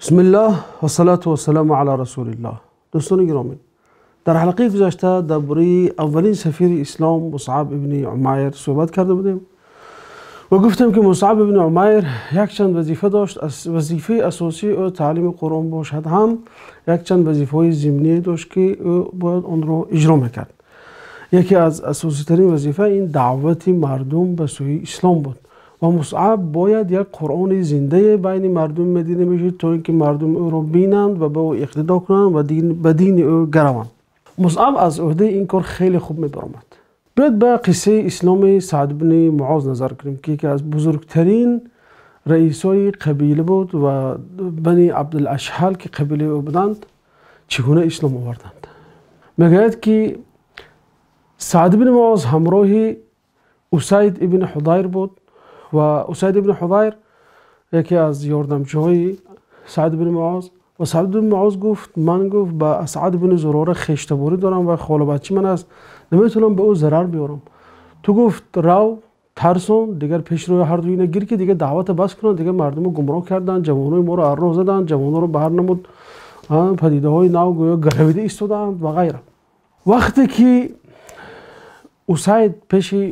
Бисмиллоҳ вассалоту вассалому ало расулиллоҳ. Дӯстони гиромӣ, дар ҳалқаи гузашта дар бораи аввалин сафири ислом Мусъаб ибни Умайр суҳбат карда будем ва гуфтем, ки Мусъаб ибни Умайр якчанд вазифа дошт. Аз вазифаи асосии ӯ таълими Қуръон бошад ҳам, якчанд вазифаҳои зимнӣ дошт, ки ӯ бояд онро иҷро мекард. Яке аз асоситарин вазифа ин даъвати мардум ба сӯи ислом буд ва Мусъаб бояд як Қуръони зиндае байни мардуми Мадина мешуд, то инки мардум ӯро бинанд ва ба ӯ иқтидо кунанд ва ба дини ӯ гараванд. Мусъаб аз уҳдаи ин кор хеле хуб мебаромад. Биёед ба қиссаи исломи Саъд ибни Муоз назар кунем, ки яке аз бузургтарин раисои қабила буд ва Бани Абдулашҳал, ки қабилаи ӯ буданд, чӣ гуна ислом оварданд. Мегӯяд, ки Саъд ибни Муоз ҳамроҳи Усайд ибни Ҳудайр буд ва Усайд ибни Ҳудайр яке аз ёрдамчиҳои Саъд ибни Муоз. Ва Саъд ибни Муоз гуфт: ман, гуфт, ба Асъад ибни Зурора хештаборӣ дорам ва холабачи ман аст, наметавонам ба ӯ зарар биёрам. Ту, гуфт, рав, тарсон, дигар пешрӯи ҳар ду ина гир, ки дигар даъвата бас кунанд, дигар мардумро гумроҳ карданд, ҷавонои моро аз роҳ заданд, ҷавононро ба ҳар намуд падидаҳои нав гӯё гаравида истодаанд ва ғайра. Вақте ки Усайд пеши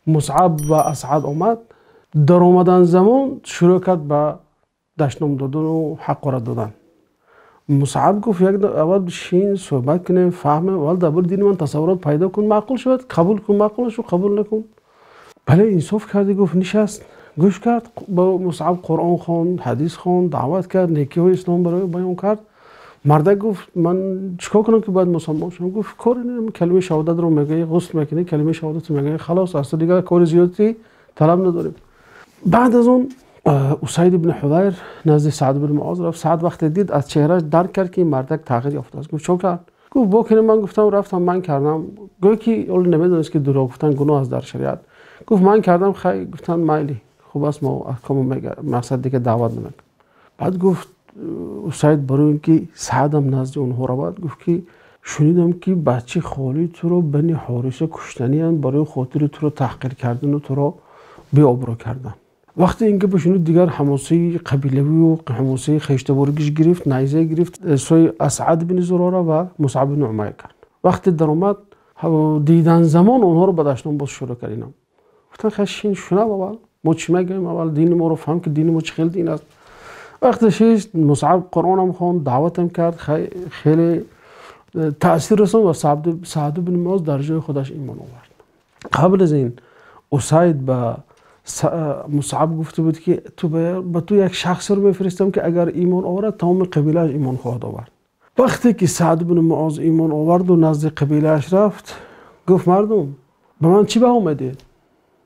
Мусъаб ва Асъад омад, дар омадан замон шурӯъ кард ба дашном додану ҳақорат додан. Мусъаб гуфт: як аввал бишин, суҳбат кунем, фаҳмем, аввал дар бораи дини ман тасаввурот пайдо кун, маъқул шавад қабул кун, маъқул нашуд қабул накун. Бале, инсоф карди, гуфт, нишаст, гӯш кард ба Мусъаб, Қуръон хонд, ҳадис хонд, даъват кард, некиҳои ислом барои баён кард. Мардак гуфт: ман чикор кунам, ки бояд мусулмон шавам? Гуфт: кори калимаи шаҳодатро мегӯӣ, ғусл мекунӣ, калимаи шаҳодатро мегӯӣ, халос, аз ту дигар кори зиёдӣ талаб надорем. Баъд аз он Усайд ибни Ҳудайр назди Саъд ибни Муоз рафт. Саъд вақте дид, аз чеҳрааш дарк кард, ки ин мардак тағйир ёфтааст. Гуфт: чӣ кард? Гуфт: бо кунем, ман гуфтам, рафтам, ман кардам. Гӯё ки ҳоло намедонист, ки дурӯғ гуфтан гуноҳ аст дар шариат. Гуфт: ман кардам, хай, гуфтанд майли, хуб аст, мо аҳкому мақсад дигар даъват намекунем. Баъд гуфт Усайд, барои ин ки Саъдам назди онҳо равад, гуфт, ки шунидам, ки бачаи холи туро Бани Ҳориса куштанианд, барои хотири туро таҳқир кардану туро беобрӯ кардан. Вақте ин гапо шунид, дигар ҳамосаи қабилавию ҳамосаи хештаборигиш гирифт, найза гирифт, сӯи Асъад ибни Зурора ва Мусъаб ибни Умайр кард. Вақте даромад, дидан замон онҳоро ба дашном боз шурӯъ кард. Инам гуфтанд: хай, шин, шунав, аввал мо чӣ мегӯем, аввал дини моро фаҳм, ки дини мо чӣ хел дин аст. Вақте шист, Мусъаб Қуръонам хонд, даъватам кард, хеле таъсир расонд ва Саъд ибни Муоз дар ҷои худаш имон овард. Қабл аз ин Усайд ба Мусъаб гуфта буд, ки ба ту як шахсеро мефиристам, ки агар имон оварад, тамоми қабилааш имон хоҳад овард. Вақте ки Саъд ибни Муоз имон оварду назди қабилааш рафт, гуфт: мардум, ба ман чӣ баҳо медиҳед?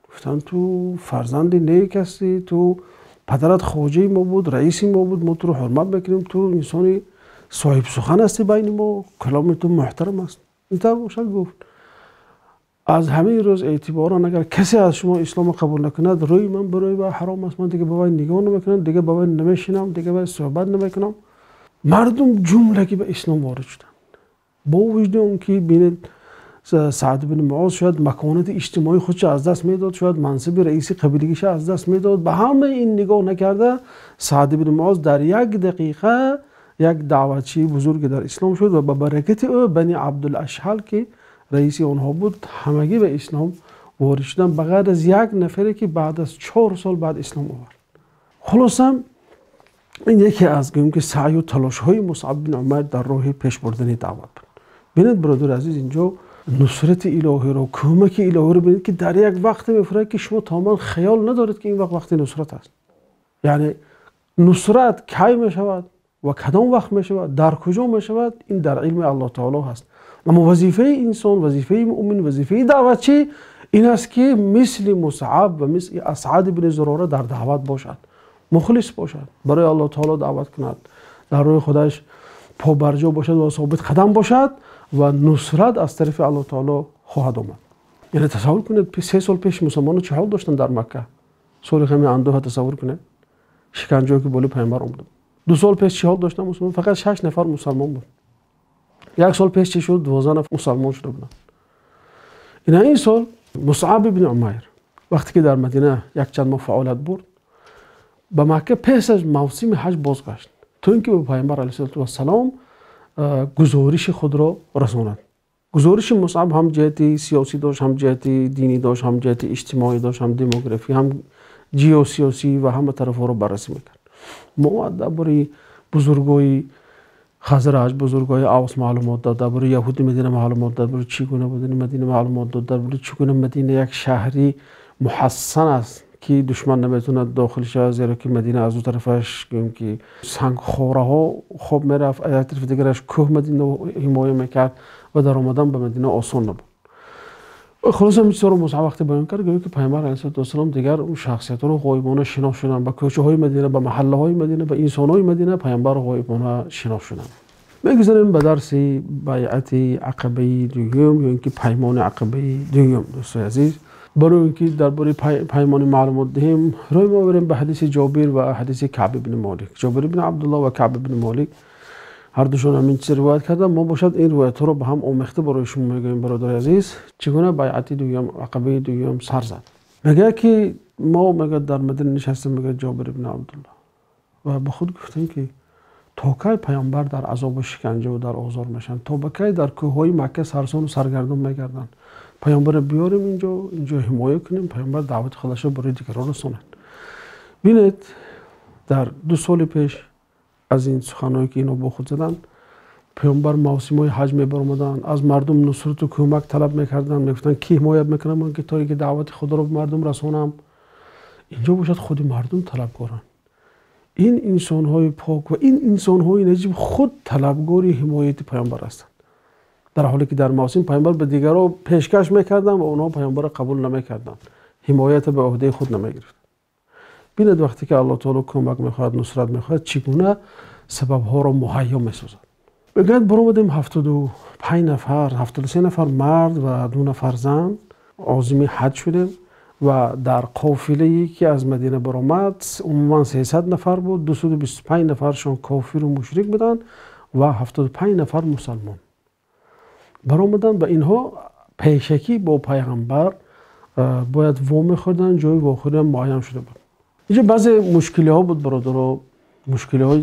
Гуфтанд: ту фарзанди нек ҳастӣ, ту падарат хоҷаи мо буд, раиси мо буд, мо туро ҳурмат мекунем, ту инсони соҳибсухан ҳастӣ байни мо, каломи ту муҳтарам аст. Интавр бошад, гуфт, аз ҳамин рӯз эътиборан агар касе аз шумо исломро қабул накунад, рӯи ман барои вай ҳаром аст, ман дигар ба вай нигоҳ намекунам, дигар ба вай намешинам, дигар вай суҳбат намекунам. Мардум ҷумлагӣ ба ислом ворид шуданд, бо вуҷуди он ки, бинед, Саъд ибни Муоз шояд маконати иҷтимоии худшо аз даст медод, шояд мансаби раиси қабилагиша аз даст медод. Ба ҳамаи ин нигоҳ накарда, Саъд ибни Муоз дар як дақиқа як даъватчии бузурге дар ислом шуд ва ба баракати ӯ Бани Абдулашҳал, ки раиси онҳо буд, ҳамагӣ ба ислом ворид шуданд, ба ғайр аз як нафаре, ки баъд аз 4 сол баъд ислом овард. Хулоса, ин яке аз, гӯем ки, саъю талошҳои Мусъаб бин Умайр дар роҳи пеш бурдани даъват буд. Бинед, бародари азиз, инҷо нусрати илоҳиро, кӯмаки илоҳиро бинед, ки дар як вақте мефурад, ки шумо тамоман хаёл надоред, ки ин вақт вақти нусрат аст. Яъне нусрат кай мешавад ва кадом вақт мешавад, дар куҷо мешавад, ин дар илми Аллоҳ таоло ҳаст. Аммо вазифаи инсон, вазифаи муъмин, вазифаи даъватчӣ ин аст, ки мисли Мусъаб ва мисли Асъад ибни Зурора дар даъват бошад, мухлис бошад, барои Аллоҳ таоло даъват кунад, дар рӯи худаш побарҷо бошад ва собит қадам бошад ва нусрат аз тарафи Аллоҳ таоло хоҳад омад. Яъне тасаввур кунед, 3 сол пеш мусулмонон чӣ ҳол доштанд дар Макка, соли ҳами андӯҳа тасаввур кунед, шиканҷое ки боли пайғамбар омада. 2 сол пеш чӣ ҳол доштанд мусулмон? Фақат шаш нафар мусалмон буд. Як сол пеш чӣ шуд? 12 нафар мусалмон шуда буданд. Ина ин сол Мусъаб ибни Умайр вақте ки дар Мадина якчанд моҳ фаъолият бурд, ба Макка пеш аз мавсими ҳаҷ бозгашт. то ин ки ба пайғамбар алайҳиссалоту вассалом гузориши худро расонад. Гузориши Мусъаб ҳам ҷиҳати сиёсӣ дошт, ҳам ҷиҳати динӣ дошт, ҳам ҷиҳати иҷтимоӣ дошт, ҳам демографӣ, ҳам ҷеосиёсӣ ва ҳама тарафҳоро баррасӣ мекард. Мо дар бораи бузургои Хазраҷ, бузургои Авс маълумот дод, дар бораи яҳуди Мадина маълумот дод, дар бораи чӣ гуна будани Мадина маълумот дод, дар бораи чӣ гуна Мадина як шаҳри муҳассан аст ки душман наметавонад дохил шавад, зеро ки Мадина аз ду тарафаш гӯем ки сангхораҳо хоб мерафт, аз як тарафи дигараш кӯҳ Мадина ҳимоя мекард ва даромадан ба Мадина осон набуд. Хулоса ҳамин чизҳоро Мусъаб вақте баён кард, гӯё ки пайғамбар алайҳиссалоту вассалом дигар он шахсиятҳоро ғоибона шинос шуданд, ба кӯчаҳои Мадина, ба маҳаллаҳои Мадина, ба инсонҳои Мадина пайғамбар ғоибона шинос шуданд. Мегузарем ба дарси байъати ақабаи дуюм ё ин ки паймони ақабаи дуюм. Дӯстои азиз, барои ин ки дар бораи паймони маълумот диҳем, рӯй меоварем ба ҳадиси Ҷобир ва ҳадиси Каъб ибни Молик. Ҷобир ибни Абдуллоҳ ва Каъб ибни Молик ҳар душон ҳамин чиз ривоят карданд. Мо бошад ин ривоятҳоро ба ҳам омехта барои шумо мегӯем. Бародари азиз, чӣ гуна байъати дуюм, ақабаи дуюм сар зад? Мегӯяд ки мо, мегӯяд, дар Мадина нишастем, мегӯяд Ҷобир ибни Абдуллоҳ, ва ба худ гуфтем ки то кай пайғамбар дар азобу шиканҷаву дар озор мешаванд, то ба кай дар кӯҳҳои Макка сарсону саргардон мегарданд. Пайғамбарро биёрем инҷо, инҷо ҳимоя кунем, пайғамбар даъвати худашро барои дигарон расонад. Бинед, дар 2 соли пеш аз ин суханҳое ки инҳо бо худ заданд, пайғамбар мавсимҳои ҳаҷ мебаромаданд, аз мардум нусрату кӯмак талаб мекарданд, мегуфтанд ки ҳимоят мекунам ман ки то ин ки даъвати худоро ба мардум расонам. Инҷо бошад худи мардум талабгоранд. Ин инсонҳои пок ва ин инсонҳои наҷиб худ талабгори ҳимояти пайғамбар ҳастанд, дар ҳоле ки дар мавсим пайғамбар ба дигарон пешкаш мекарданд ва онҳо пайғамбарро қабул намекарданд, ҳимоятро ба уҳдаи худ намегирифтанд. Бинед, вақте ки Аллоҳ таоло кӯмак мехоҳад, нусрат мехоҳад, чӣ гуна сабабҳоро муҳайё месозад. Мегӯяд баромадем 75 нафар, 73 нафар мард ва 2 нафар зан озими ҳаҷ шудем ва дар қофилае ки аз Мадина баромад умуман 300 нафар буд, 225 нафаршон кофиру мушрик буданд ва 75 нафар мусалмон. Баромаданд ва инҳо пешакӣ бо пайғамбар бояд вомехӯрданд, ҷои вохӯриам муайян шуда буд. Инҷо баъзе мушкилиҳо буд, бародаро. Мушкилиҳо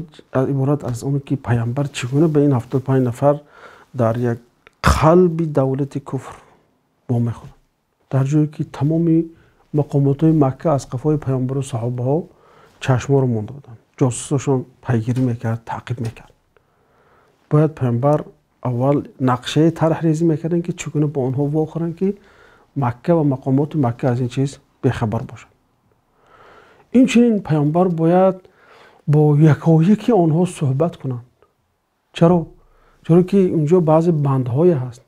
иборат аз он ки пайғамбар чӣ гуна ба ин 75 нафар дар як қалби давлати куфр вомехӯрд, дар ҷое ки тамоми мақомотҳои Макка аз қафои пайғамбару саҳобаҳо чашмҳоро монда буданд, ҷосусошон пайгирӣ мекард, таъқиб мекард. Бояд пайғамбар аввал нақшаи тарҳрезӣ мекарданд ки чӣ гуна бо онҳо вохӯранд ки Макка ва мақомоти Макка аз ин чиз бехабар бошанд. Инчунин пайғамбар бояд бо якояки онҳо суҳбат кунанд. Чаро? Чаро ки инҷо баъзе бандҳое ҳаст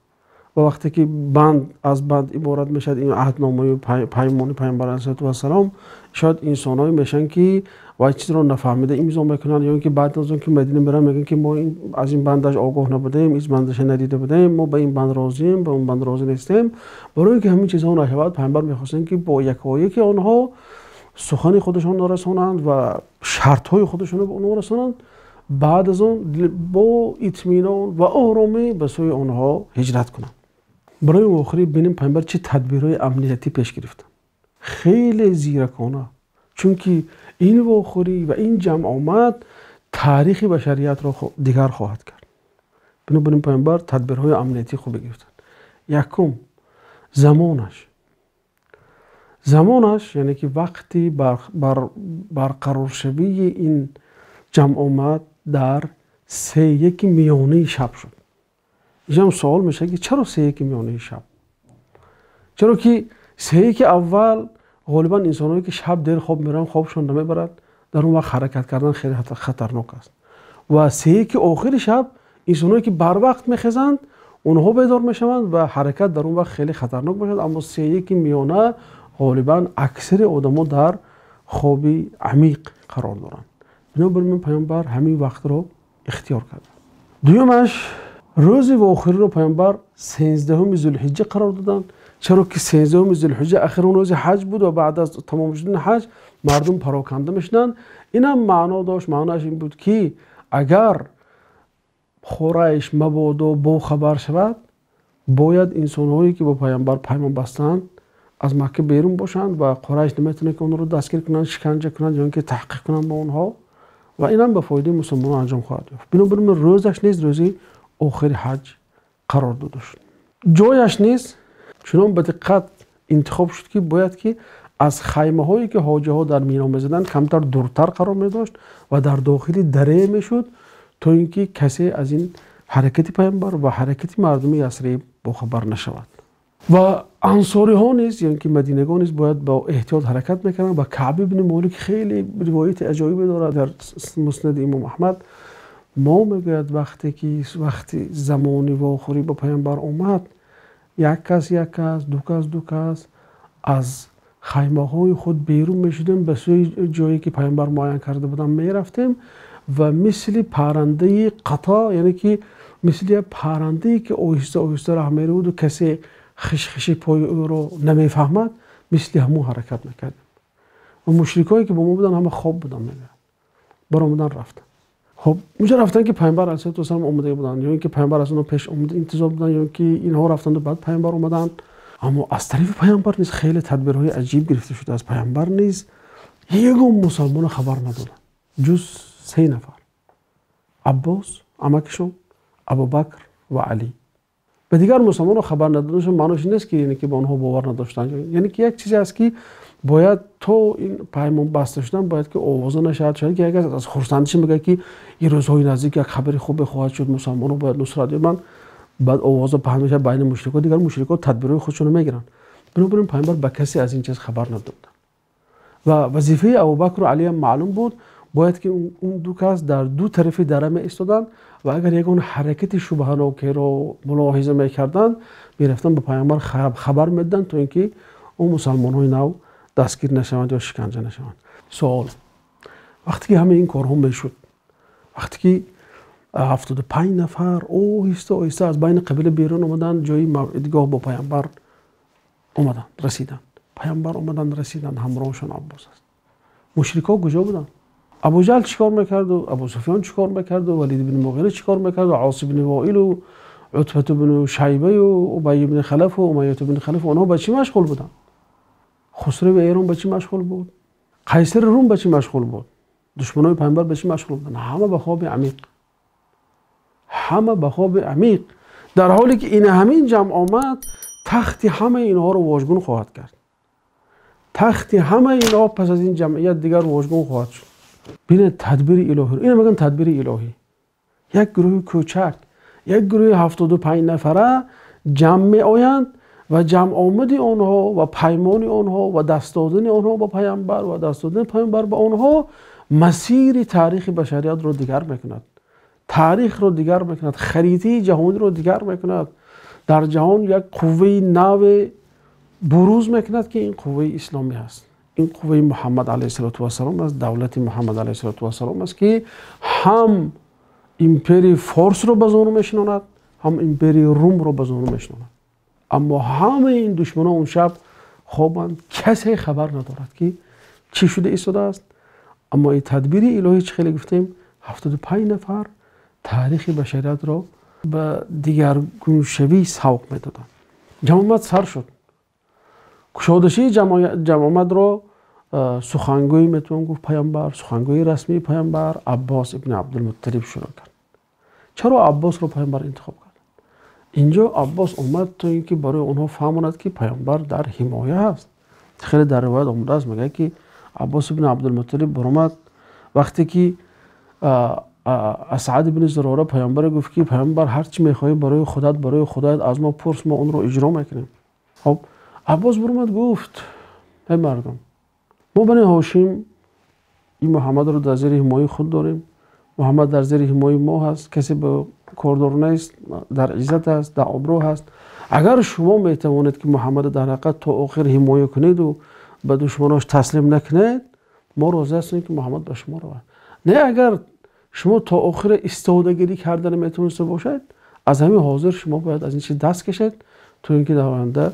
ва вақте ки банд аз банд иборат мешавад, ин аҳдномаю паймони пайғамбар алайҳиссалоту вассалом, шояд инсонҳое мешаванд ки вай чизро нафаҳмида имзо мекунанд, ё ин ки баъд аз он ки Мадина мераванд мегӯянд ки мо аз ин бандаш огоҳ набудем, ин бандаша надида будем, мо ба ин банд розием, ба он банд розӣ нестем. Барои ин ки ҳамин чизҳо нашавад, пайғамбар мехостанд ки бо якояки онҳо сухани худашонро расонанд ва шартҳои худашонро ба онҳо расонанд. Баъд аз он бо итминон ва оромӣ ба сӯи онҳо ҳиҷрат кунанд. Барои охирӣ бинем пайғамбар чӣ тадбирҳои амниятӣ пеш гирифтанд. Хеле зиракона, чунки ин вохӯрӣ ва ин ҷамъомад таърихи башариятро дигар хоҳад кард. Бинобар ин пайғамбар тадбирҳои амниятӣ хубе гирифтанд. Якум, замонаш. Замонаш, яъне ки вақти барқароршавии ин ҷамъомад дар 3:01 миёнаи шаб шуд. Инҷо суол мешавад ки чаро 3:01 миёнаи шаб? Чаро ки 3:01 аввал ғолибан инсонҳое ки шаб дер хоб мераванд, хобшон намебарад, дар он вақт ҳаракат кардан хеле хатарнок аст. Ва 3:01 охири шаб инсонҳое ки барвақт мехезанд, онҳо бедор мешаванд ва ҳаракат дар он вақт хеле хатарнок мешавад. Аммо 3:01 миёна ғолибан аксари одамо дар хоби амиқ қарор доранд. Бинобар ин пайғамбар ҳамин вақтро ихтиёр кард. Дуюмаш, рӯзи вохӯриро пайғамбар 13 зулҳиҷҷа қарор доданд, чаро ки 13 зулҳиҷҷа ахирон рӯзи ҳаҷ буд ва баъд аз тамом шудани ҳаҷ мардум пароканда мешуданд. Инам маъно дошт. Маъноаш ин буд ки агар Қурайш мабодо бохабар шавад, бояд инсонҳое ки бо пайғамбар паймон бастанд аз Макка берун бошанд ва Қурайш наметавонад ки онҳоро дастгир кунанд, шиканҷа кунанд ё ин ки таҳқиқ кунанд бо онҳо ва ин ҳам ба фоидаи мусулмонон анҷом хоҳад ёфт. Бинобар ин рӯзаш низ рӯзи охири ҳаҷ қарор дода шуд. Ҷояш низ чунон ба диққат интихоб шуд, ки бояд ки аз хаймаҳое ки ҳоҷиҳо дар Мино мезаданд камтар дуртар қарор медошт ва дар дохили даре мешуд, то ин ки касе аз ин ҳаракати паёмбар ва ҳаракати мардуми Ясриб бохабар нашавад. Ва ансориҳо низ, яъне ки мадинагон низ бояд бо эҳтиёт ҳаракат мекарданд. Ва Каъб ибни Молик хеле ривояти аҷоибе дорад дар Муснади Имом Аҳмад. Мо мегӯяд вақте ки вақти замони вохӯрӣ ба паёмбар омад, як кас як кас, ду кас ду кас аз хаймаҳои худ берун мешудем, ба сӯи ҷое ки паёмбар муайян карда буданд мерафтем ва мисли паррандаи қато, яъне ки мисли як паррандае ки оҳиста оҳиста раҳ меравуду касе хишхиши пои ӯро намефаҳмад, мисли ҳамун ҳаракат мекардем. Ва мушрикое ки бо мо буданд ҳама хоб буданд, мегӯяд. Баромадан рафтанд. Хоб унҷо рафтанд ки паёмбар алайҳиссалоту вассалом омада буданд, ё ин ки паёмбар аз онҳо пеш омада интизор буданд, ё ин ки инҳо рафтанду баъд паёмбар омаданд. Аммо аз тарафи паёмбар низ хеле тадбирҳои аҷиб гирифта шудааст. Паёмбар низ ягон мусалмоно хабар надоданд ҷуз се нафар: Аббос амакишон, Абубакр ва Алӣ. Ба дигар мусалмонро хабар надоданашон маънош ин нест ки яъне ки ба онҳо бовар надоштанд, яъне ки як чизе аст ки бояд то ин паймон баста шудан бояд ки овоза нашавад. Шояд ки як аз хурсандиша мегӯяд ки ин рӯзҳои наздик як хабари хубе хоҳад шуд, мусалмонҳо бояд нусрат ёбанд. Баъд овоза паҳн мешавад байни мушрикҳо, дигар мушрикҳо тадбирҳои худшонро мегиранд. Бинобар ин паёмбар ба касе аз ин чиз хабар надоданд. Ва вазифаи Абубакру Алӣ ҳам маълум буд, бояд ки он ду кас дар ду тарафи дара меистоданд ва агар ягон ҳаракати шубҳанокеро мулоҳиза мекарданд, мерафтанд ба паёмбар хабар медоданд, то ин ки он мусалмонҳои нав дастгир нашаванд ё шиканҷа нашаванд. Суол: вақте ки ҳамаи ин корҳо мешуд, вақте ки 75 нафар оҳиста оҳиста аз байни қабила берун омаданд, ҷои мавъидгоҳ бо паёмбар омаданд, расиданд. Паёмбар омаданд, расиданд, ҳамроҳшон Аббос аст. Мушрикҳо куҷо буданд? Абуҷаҳл чӣ кор мекарду, Абу Суфён чӣ кор мекарду, Валид ибни Муғира чӣ кор мекарду, Ос ибни Воилу, Утбат ибни Шайбаю, Убай ибни Халафу, Умайят ибни Халаф, онҳо ба чӣ машғул буданд? Хусрави Эрон ба чӣ машғул буд? Қайсари Рум ба чӣ машғул буд? Душманои паёмбар ба чӣ машғул буданд? Ҳама ба хоби амиқ, ҳама ба хоби амиқ. Дар ҳоле ки ин ҳамин ҷамъ омад, тахти ҳамаи инҳоро вожгун хоҳад кард. Тахти ҳамаи инҳо пас аз ин ҷамъият дигар вожгун хоҳад шуд. Бинед тадбири илоҳиро. Ина мегӯянд тадбири илоҳӣ. Як гурӯҳи кӯчак, як гурӯҳи 75 нафара ҷамъ меоянд ва ҷамъ омади онҳо ва паймони онҳо ва даст додани онҳо ба паёмбар ва даст додани паёмбар ба онҳо масири таърихи башариятро дигар мекунад, таърихро дигар мекунад, харитаи ҷаҳониро дигар мекунад. Дар ҷаҳон як қувваи наве буруз мекунад ки ин қувваи исломӣ аст, ин қувваи Муҳаммад алайҳиссалоту вассалом аст, давлати Муҳаммад алайҳиссалоту вассалом аст, ки ҳам империяи форсро ба зону мешинонад, ҳам империяи румро ба зону мешинонад. Аммо ҳамаи ин душманон он шаб хобанд, касе хабар надорад ки чӣ шуда истодааст. Аммо ин тадбири илоҳӣ, чӣ хеле гуфтем, 75 нафар таърихи башариятро ба дигаргуншавӣ савқ медоданд. Ҷамъомад сар шуд. Кушодашии ҷамъомадро сухангӯи, метавон гуфт, паёмбар, сухангӯи расмии паёмбар Аббос ибни Абдулмутталиб шурӯъ кард. Чаро Аббосро паёмбар интихоб кард? Инҷо Аббос омад то ин ки барои онҳо фаҳмонад ки паёмбар дар ҳимоя аст. Хеле дар ривоят омадааст, мегӯяд ки Аббос ибни Абдулмутталиб баромад вақте ки Асъад ибни Зурора паёмбаре гуфт ки паёмбар, ҳар чӣ мехоҳӣ барои худат, барои худоят аз мо пурс, мо онро иҷро мекунем. Хоб Аббос баромад гуфт: эй мардум, мо бани Ҳошим ин Муҳаммадро дар зери ҳимояи худ дорем, Муҳаммад дар зери ҳимояи мо ҳаст, касе ба кордор нест, дар иззат аст, дар обрӯ ҳаст. Агар шумо метавонед ки Муҳаммадро дар ҳақиқат то охир ҳимоя кунеду ба душманош таслим накунед, мо розӣ ҳастем ки Муҳаммад ба шумо равад. Не, агар шумо то охир истодагирӣ карда наметавониста бошед, аз ҳамин ҳозир шумо бояд аз ин чиз даст кашед, то ин ки дар оянда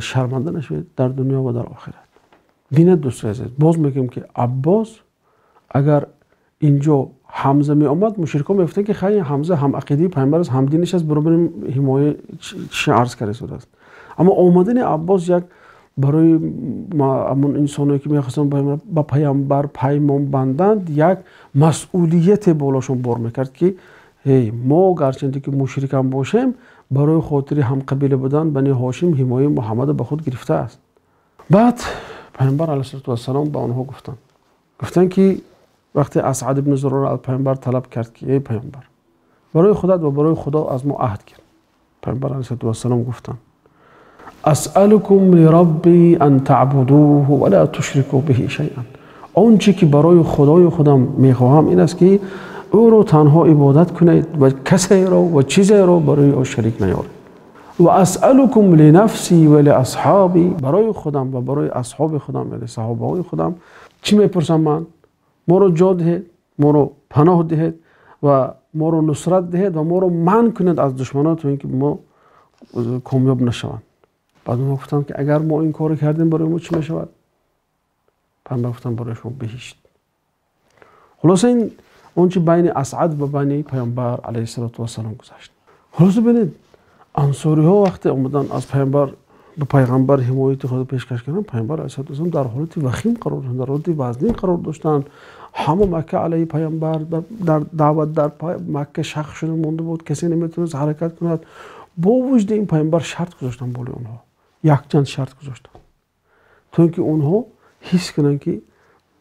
шарманда нашавед дар дунё ва дар охират. Бинед дӯстони азиз, боз мегӯем ки Аббос агар инҷо Ҳамза меомад, мушрикон мегуфтанд ки хай, Ҳамза ҳам ақидаи паёмбар аст, ҳамдиниш аст, баробари ҳимоя чӣ арз карда истодааст. Аммо омадани Аббос як барои ҳамон инсоне ки мехостанд ба паёмбар паймон банданд як масъулияте болошон бор мекард ки эй мо гарчанде ки мушрик ҳам бошем барои хотири ҳамқабила будан Бани Ҳошим ҳимояи Муҳаммадро ба худ гирифтааст. Баъд паёмбар алайҳиссалоту вассалом ба онҳо гуфтанд ки вақте Асъад ибн Зурора аз паёмбар талаб кард ки эй паёмбар барои худат ва барои Худо аз мо аҳд гир, паёмбар алайҳиссалоту вассалом гуфтанд асъалукум лирабби ан таъбудуҳу ва ла тушрику биҳи шайъан. Он чи ки барои Худои худам мехоҳам ин аст ки ӯро танҳо ибодат кунед ва касеро ва чизеро барои ӯ шарик наёред. Ва асъалукум линафси ва лиасҳоби, барои худам ва барои асҳоби худам, яъне саҳобаҳои худам чӣ мепурсам ман? Моро ҷо диҳед, моро паноҳ диҳед ва моро нусрат диҳед ва моро манъ кунед аз душманон то инки мо комёб нашаванд. Баъд онҳо гуфтанд ки агар мо ин корро кардем барои мо чӣ мешавад? Паёмбар гуфтанд барои шумо биҳишт. Хулоса ин он чи байни Асъад ва байни паёмбар алайҳиссалоту вассалом гузашт. Хулоса бинед, ансориҳо вақте омаданд аз паёмбар ба пайғамбар ҳимояти худро пешкаш карданд, паёмбар алайҳиссалоту вассалом дар ҳолати вахим қарор доштанд, дар ҳолати вазнин қарор доштанд. Ҳама Макка алайҳи паёмбар дар даъват дар Макка шахс шуда монда буд, касе наметавонист ҳаракат кунад. Бо вуҷуди ин паёмбар шарт гузоштанд болои онҳо, якчанд шарт гузоштанд то инки онҳо ҳис кунанд ки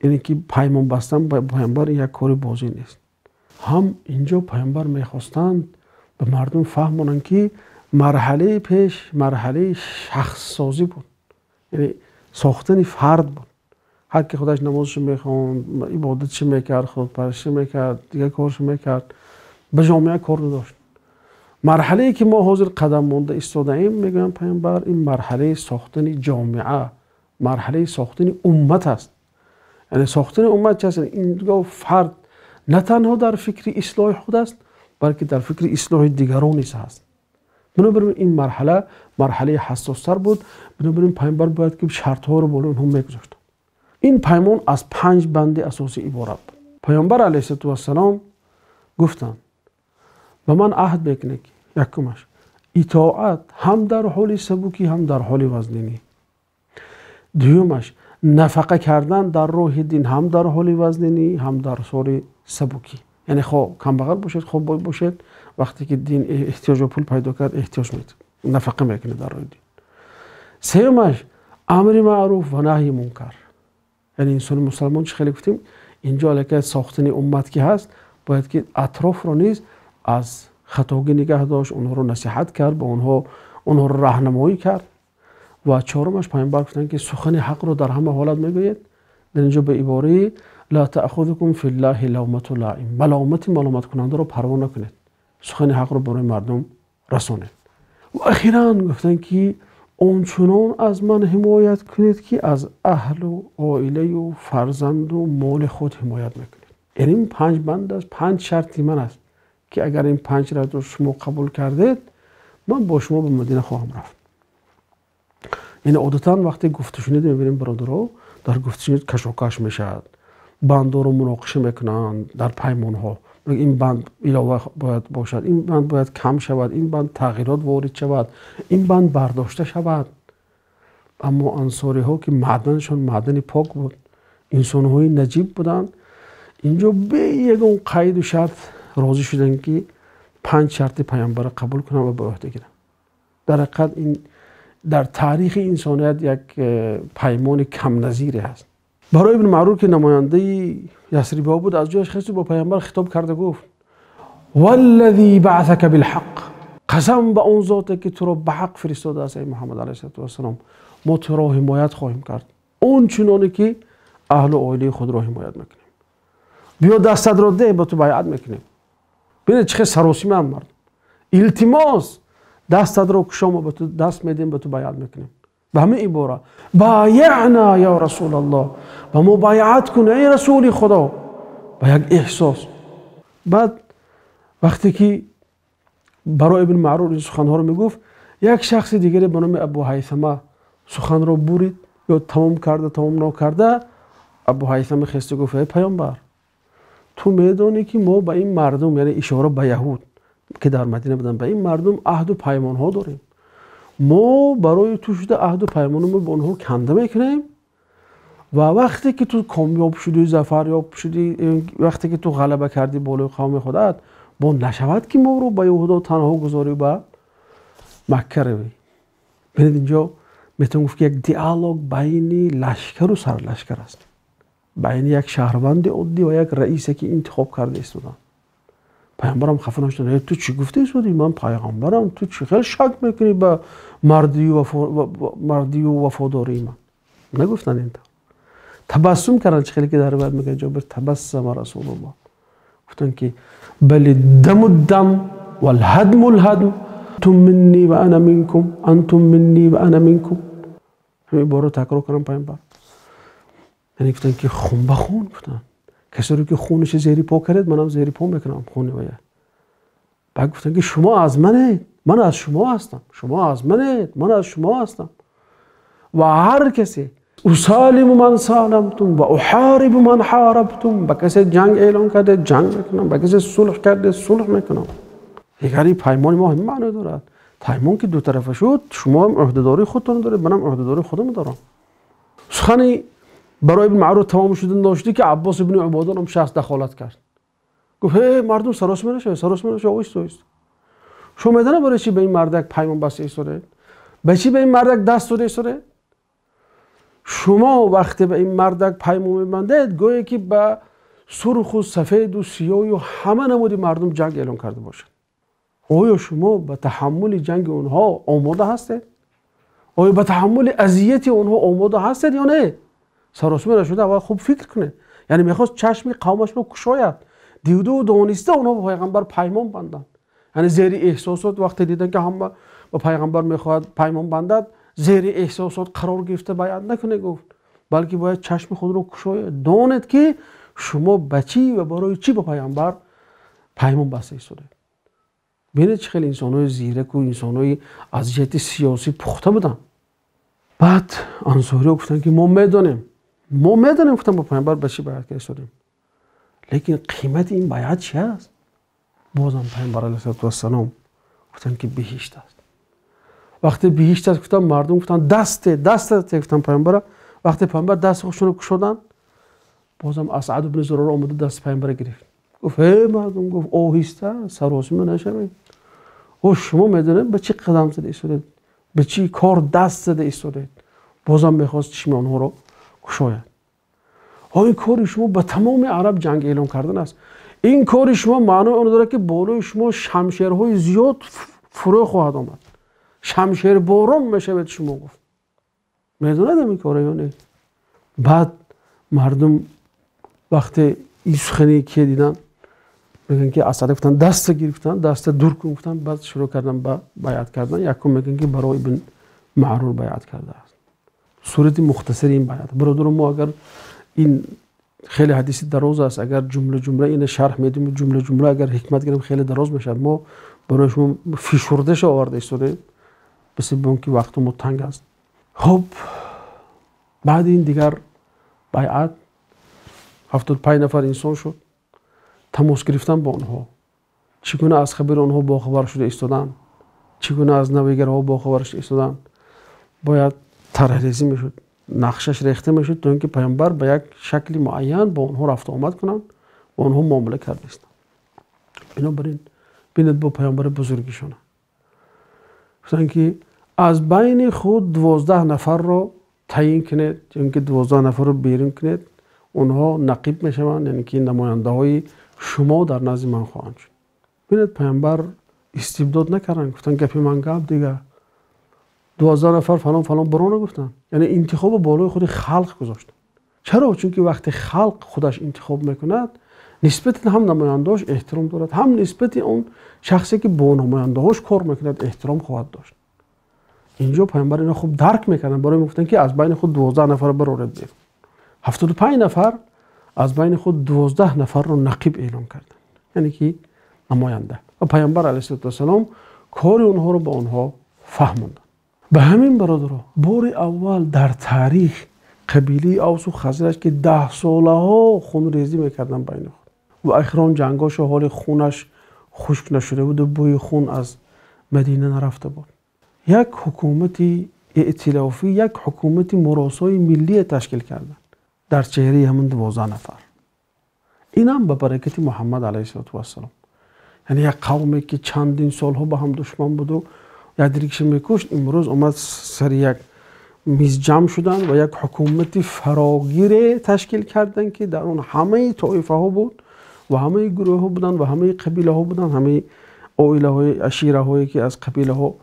яъне ки паймон бастан ба паёмбар як кори бозӣ нест. Ҳам инҷо паёмбар мехостанд ба мардум фаҳмонанд ки марҳалаи пеш марҳалаи шахссозӣ буд, яъне сохтани фард буд. Ҳар ки худаш намозашо мехонд, ибодатшо мекард, худпарастишо мекард, дигар коршо мекард, ба ҷомеа кор надошт. Марҳалае ки мо ҳозир қадам монда истодаем, мегӯянд паёмбар, ин марҳалаи сохтани ҷомеа, марҳалаи сохтани уммат аст. Яъне сохтани уммат чи аст? Ин фард на танҳо дар фикри ислоҳи худ аст, балки дар фикри ислоҳи дигарон низ ҳаст. Бинобар ин марҳала марҳалаи ҳассостар буд. Бинобар ин паёмбар бояд ки шартҳоро болои онҳо мегузошт. Ин паймон аз 5 банди асосӣ иборат буд. Паёмбар алайҳиссалоту вассалом гуфтанд ба ман аҳд мекунед ки якумаш итоат ҳам дар ҳоли сабукӣ ҳам дар ҳоли вазнинӣ, дуюмаш нафақа кардан дар роҳи дин ҳам дар ҳоли вазнинӣ ҳам дар ҳоли сабукӣ. Яъне хоҳ камбағал бошед, хоҳ бой бошед, вақте ки дин эҳтиёҷ ба пул пайдо кард, эҳтиёҷ нафақа мекунед дар роҳи дин. Сеюмаш амри маъруф ва наҳйи мункар. Яъне инсони мусалмон чӣ хеле гуфтем инҷо аллакай сохтани уммат ки ҳаст, бояд ки атрофро низ аз хатогӣ нигаҳ дошт, онҳоро насиҳат кард, ба онҳоро раҳнамоӣ кард. Ва чорумаш паёмбар гуфтанд ки сухани ҳақро дар ҳама ҳолат мегӯед. Дар инҷо ба ибораи ла таъхузукум филлаҳи лавмату лаим, маломати маломаткунандаро парво накунед, сухани ҳақро барои мардум расонед. Ва ахиран гуфтанд ки ончунон аз ман ҳимоят кунед ки аз аҳлу оилаю фарзанду моли худ ҳимоят мекунед. Яъне ин 5 банд аст, 5 шарти ман аст ки агар ин 5 шартро шумо қабул кардед, ман бо шумо ба Мадина хоҳам рафт. Яъне одатан вақте гуфтушунид мебинем бародаро, дар гуфтушунид кашокаш мешавад, бандоро муноқиша мекунанд дар паймонҳо. Ин банд илова бояд бошад, ин банд бояд кам шавад, ин банд тағйирот ворид шавад, ин банд бардошта шавад. Аммо ансориҳо ки маъданшон маъдани пок буд, инсонҳои наҷиб буданд, инҷо бе ягон қайду шарт розӣ шуданд ки 5 шарти паёмбарро қабул кунанд ва ба ӯҳда гиранд. Дар ҳақиқат ин дар таърихи инсоният як паймони камназире ҳаст. Барои ибн Маърур ки намояндаи ясрибиҳо буд, аз ҷояш хест бо паёмбар хитоб карда гуфт валлази баъсака билҳақ, қасам ба он зоте ки туро ба ҳақ фиристодааст эй Муҳаммад алайҳиссалоту вассалом, мо туро ҳимоят хоҳем кард он чуноне ки аҳлу оилаи худро ҳимоят мекунем. Биё дастатро деҳ, ба ту байъат мекунем. Бинед чӣ хел саросимаам мардум. Илтимос, дастатро кушо, мо ба ту даст медиҳем, ба ту байъат мекунем. Ба ҳамин ибора байъна ё расулаллоҳ, ба мо байъат кун эй расули Худо, ба як эҳсос. Баъд вақте ки барои ибн Маърур ин суханҳоро мегуфт, як шахси дигаре ба номи Абу Ҳайсама суханро бурид ё тамом карда тамом нокарда, Абу Ҳайсама хеста гуфт эй паёмбар, ту медонӣ ки мо ба ин мардум, яъне ишора ба яҳуд ки дар Мадина буданд, ба ин мардум аҳду паймонҳо дорем. Мо барои ту шуда аҳду паймони мо бо онҳо канда мекунем ва вақте ки ту комёб шудӣ, зафарёб шудӣ, вақте ки ту ғалаба кардӣ болои қавми худат, бо нашавад ки моро ба яҳудо танҳо гузорӣ, ба Макка равӣ. Бинед, инҷо метавон гуфт ки як диалог байни лашкару сарлашкар аст, байни як шаҳрванди оддӣ ва як раисе ки интихоб карда истоданд. Пайғамбарам хафа нашуданд: ту чӣ гуфта истодӣ? Ман пайғамбарам, ту чӣ хел шак мекунӣ ба мардию вафодории ман? Нагуфтанд ин тавр, табассум карданд. Чӣ хеле ки дар ривоят мегӯяд Ҷобир: табассама Расулуллоҳ. Гуфтанд ки бали даму дам валҳадму лҳадм, антум минни ва ана минкум, антум минни ва ана минкум. Ҳамин ибораро такрор карданд пайғамбар. Яъне гуфтанд ки хун ба хун. Гуфтанд: касоре ки хуниша зери по кардед, манам зери по мекунам хуни вая. Баъд гуфтанд ки шумо аз манед, ман аз шумо ҳастам, шумо аз манед, ман аз шумо ҳастам. Ва ҳар касе усалиму ман саламтум ва уҳарибу ман ҳарабтум, ба касе ҷанг эълон кардед, ҷанг мекунам, ба касе сулҳ кардед, сулҳ мекунам. Дигар ин паймони мо ҳамин маъно дорад. Паймон ки дутарафа шуд, шумо ҳам ӯҳдадории худтон доред, манам ӯҳдадории худам дорам. Сухани барои ибн Маърур тамом шуда ношудӣ ки Аббос ибни Убода ном шахс дахолат кард. Гуфт: ҳе, мардум, саросима нашавед, саросима нашавед, оҳиста оҳиста. Шумо медонед барои чӣ ба ин мардак паймон баста истодед? Ба чӣ ба ин мардак даст дода истодед? Шумо вақте ба ин мардак паймон мебандед, гӯе ки ба сурху сафеду сиёю ҳама намуди мардум ҷанг эълон карда бошад. Оё шумо ба таҳаммули ҷанги онҳо омода ҳастед? Оё ба таҳаммули азияти онҳо омода ҳастед ё не? Саросима нашуда аввал хуб фикр кунед. Яъне мехост чашми қавмашро кушояд. Диду дониста онҳо ба пайғамбар паймон банданд. Яъне зери эҳсосот вақте дидан ки ҳама ба пайғамбар мехоҳад паймон бандад, зери эҳсосот қарор гирифта байъат накунед, гуфт, балки бояд чашми худро кушоед, донед ки шумо ба чӣ ва барои чӣ ба пайғамбар паймон баста истодед. Бинед, чӣ хеле инсонҳои зираку инсонҳои аз ҷиҳати сиёсӣ пухта буданд. Баъд ансориҳо гуфтанд ки мо медонем, мо медонем, гуфтам, ба пайғамбар ба чӣ байъат карда истодем, лекин қимати ин байъат чи аст? Бозам пайғамбар алайҳиссалоту вассалом гуфтанд ки биҳишт аст. Вақте биҳишт аст гуфтанд, мардум гуфтанд: дасте, дасте, гуфтанд пайғамбара. Вақте пайғамбар дасти худшонро кушоданд, бозам Асъад ибни Зурора омада дасти пайғамбара гирифт. Гуфт: ҳе, мардум, гуфт, оҳиста, саросима нашавед. О, шумо медонед ба чӣ қадам зада истодед, ба чӣ кор даст зада истодед? Бозам мехост чишми онҳоро кушояд. Ин кори шумо ба тамоми араб ҷанг эълон кардан аст. Ин кори шумо маънои онро дорад ки болои шумо шамшерҳои зиёд фурӯ хоҳад омад, шамшерборон мешавед шумо. Гуфт: медонед ин кора ё не? Баъд мардум вақте ин сухани ки диданд, мегӯянд ки Асада гуфтанд: даста гирифтанд, даста дур кун, гуфтанд. Баъд шурӯъ кардан ба байъат кардан. Якум мегӯянд ки Барои ибн Маърур байъат кардааст. Сурати мухтасари ин байъат, бародаро, мо агар ин хеле ҳадиси дароз аст, агар ҷумла ҷумла ина шарҳ медиҳем, ҷумла ҷумла агар ҳикмат гирем, хеле дароз мешавад. Мо барои шумо фишурдаша оварда истодем, бисабаби он ки вақту мо танг аст. Хуб, баъди ин дигар байъат 75 нафар инсон шуд. Тамос гирифтан бо онҳо, чӣ гуна аз хабари онҳо бохабар шуда истодан, чӣ гуна аз навигарҳо бохабар шуда истодан, бояд тарҳрезӣ мешуд, нақшаш рехта мешуд, то ин ки пайғамбар ба як шакли муайян бо онҳо рафту омад кунанд, бо онҳо муомила карда истанд. Бинобар ин бинед, бо пайғамбари бузургишона гуфтанд ки аз байни худ 12 нафарро таъйин кунед ё ин ки 12 нафарро берун кунед, онҳо нақиб мешаванд, яъне ки намояндаҳои шумо дар назди ман хоҳанд шуд. Бинед, пайғамбар истибдод накарданд, гуфтанд: гапи ман гап дигар, 12 нафар фалон фалон баро нагуфтанд. Яъне интихобо болои худи халқ гузоштанд. Чаро? Чунки вақте халқ худаш интихоб мекунад, нисбати ҳам намояндаҳош эҳтиром дорад, ҳам нисбати он шахсе ки бо намояндаҳош кор мекунад эҳтиром хоҳад дошт. Инҷо пайғамбар ино хуб дарк мекарданд, барои мегуфтанд ки аз байни худ 12 нафар бароред берун. 75 нафар аз байни худ 12 нафарро нақиб эълон карданд, яъне ки намоянда, ва пайғамбар алайҳиссалоту вассалом кори онҳоро ба онҳо фаҳмонданд. Ба ҳамин, бародаро, бори аввал дар таърих қабилаи Авсу Хазраҷ, ки даҳсолаҳо хунрезӣ мекарданд байни худ ва охирон ҷангошо ҳоли хунаш хушк нашуда буду бӯи хун аз Мадина нарафта буд, یک حکومت ائتلافی، یک حکومت مراسای ملی تشکیل کردن در چهره همون 12 نفر. این هم به برکت محمد علیه السلام. یعنی یک قومی که چندین سالها با هم دشمن بود و یک دیگرش میکشت، امروز اومد سر یک میز جمع شدن و یک حکومت فراگیر تشکیل کردن که در اون همه طایفه ها بود و همه گروه ها بودن و همه قبیله ها بودن، همه عائله های عشیره هایی که از قبیله ها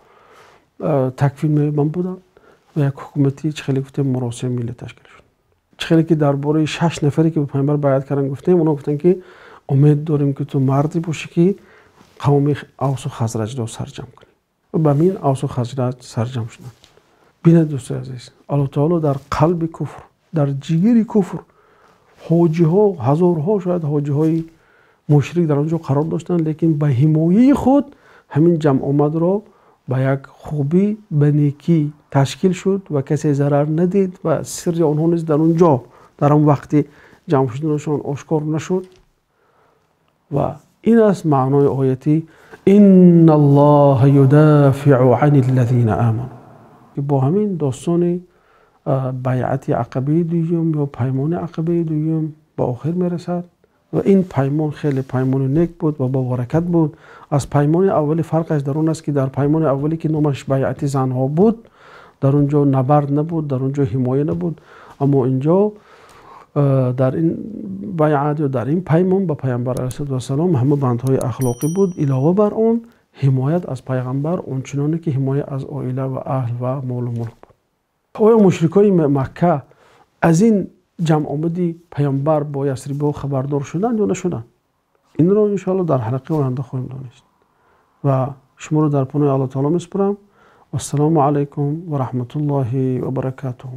تکفیر میبن بودن و یک حکومتی چه خیلی گفتیم مراسم ملی تشکیل شد. چه خیلی که درباره 6 نفری که به پیامبر بیعت کردن گفتیم، اونا گفتن که امید داریم که تو مردی باشی که قوم اوس و خزرج رو سرجم کنی و به همین اوس و خزرج سرجم شدن. بینید دوست عزیز، الله تعالی در قلب کفر، در جگر کفر، حاجی ها، هزارها شاید حاجی های مشرک در آنجا قرار داشتند، لیکن به حمایه خود همین جمع آمد را به یک خوبی، به نیکی تشکیل شد و کسی ضرر ندید و سر آنها نیز در اونجا در آن وقتی جمع شدنشان آشکار نشد. و این است معنای آیتی ان الله یدافع عن الذین آمنوا. با همین داستان بیعت عقبه دوم یا پیمان عقبه دوم به آخر میرسد و این پیمان خیلی پیمان نیک بود و با برکت بود. از پیمان اولی فرقش در اون است که در پیمان اولی که نامش بیعت زنها بود، در اونجا نبرد نبود، در اونجا حمایه نبود، اما اینجا در این بیعت یا در این پیمان با پیامبر علیه السلام همه بندهای اخلاقی بود، علاوه بر اون حمایت از پیغمبر اونچنانی که حمایت از عائله و اهل و مال و ملک بود. آیا مشرکای مکه از این جمع آمدی پیامبر با یثرب خبردار شدند یا نشدند؟ این را انشاءالله در حلقه آینده خواهیم دانست و شما را در پناه الله تعالی میسپارم. والسلام علیکم و رحمت الله و برکاته.